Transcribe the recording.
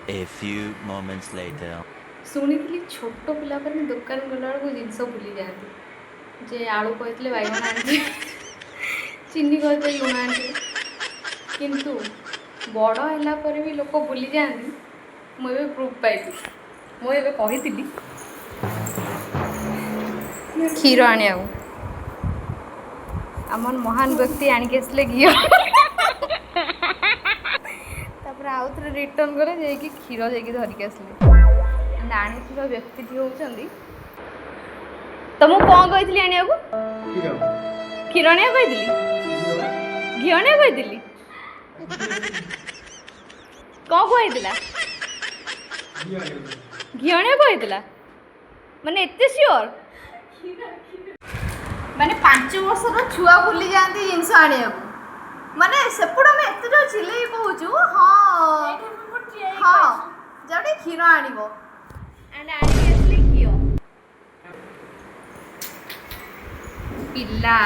A few moments later. ଶୁଣିଥିଲି ଛୋଟ ପିଲାମାନେ ଦୋକାନ ଗଲାବେଳକୁ ଜିନିଷ ଭୁଲି ଯାଆନ୍ତି, ଯେ ଆଳୁ କହିଥିଲେ ବାଇଗଣ ଆଣିଥିବେ, ଚିନି କହିଥିଲେ ଲୁଣ ଆଣିଥିବେ, କିନ୍ତୁ ବଡ଼ ହେଲା ପରେ ବି ଲୋକ ଭୁଲି ଯାଆନ୍ତି। ମୁଁ ଏବେ ପ୍ରୁଫ୍ ପାଇଲି। ମୁଁ ଏବେ କହିଥିଲି କ୍ଷୀର ଆଣିବାକୁ, ଆମର ମହାନ ବ୍ୟକ୍ତି ଆଣିକି ଆସିଲେ ଘିଅ। ତାପରେ ଆଉ ଥରେ ରିଟର୍ନ କଲେ, ଯାଇକି କ୍ଷୀର ଯାଇକି ଧରିକି ଆସିଲେ। ଆଣିଥିବା ବ୍ୟକ୍ତିଟି ହେଉଛନ୍ତି, ତ ମୁଁ କ'ଣ କହିଥିଲି ଆଣିବାକୁ? କ୍ଷୀର ଆଣିବାକୁ କହିଥିଲି, ଘିଅ ଆଣିବାକୁ କହିଥିଲି, କ'ଣ କୁହାହେଇଥିଲା? ଘିଅ ଆଣିବାକୁ କହିଥିଲା। ମାନେ ଏତେ ସିଓର, ମାନେ 5 ବର୍ଷର ଛୁଆ ଭୁଲି ଯାଆନ୍ତି ଜିନିଷ ଆଣିବାକୁ। ମାନେ ସେପଟ ଆମେ ଏତେ ଜୋର ଚିଲେଇ କହୁଛୁ, ହଁ ହଁ, ଯାଅ ଟିକେ କ୍ଷୀର ଆଣିବ, ଆଣିକି ଆସିଲେ ଘିଅ। ପିଲା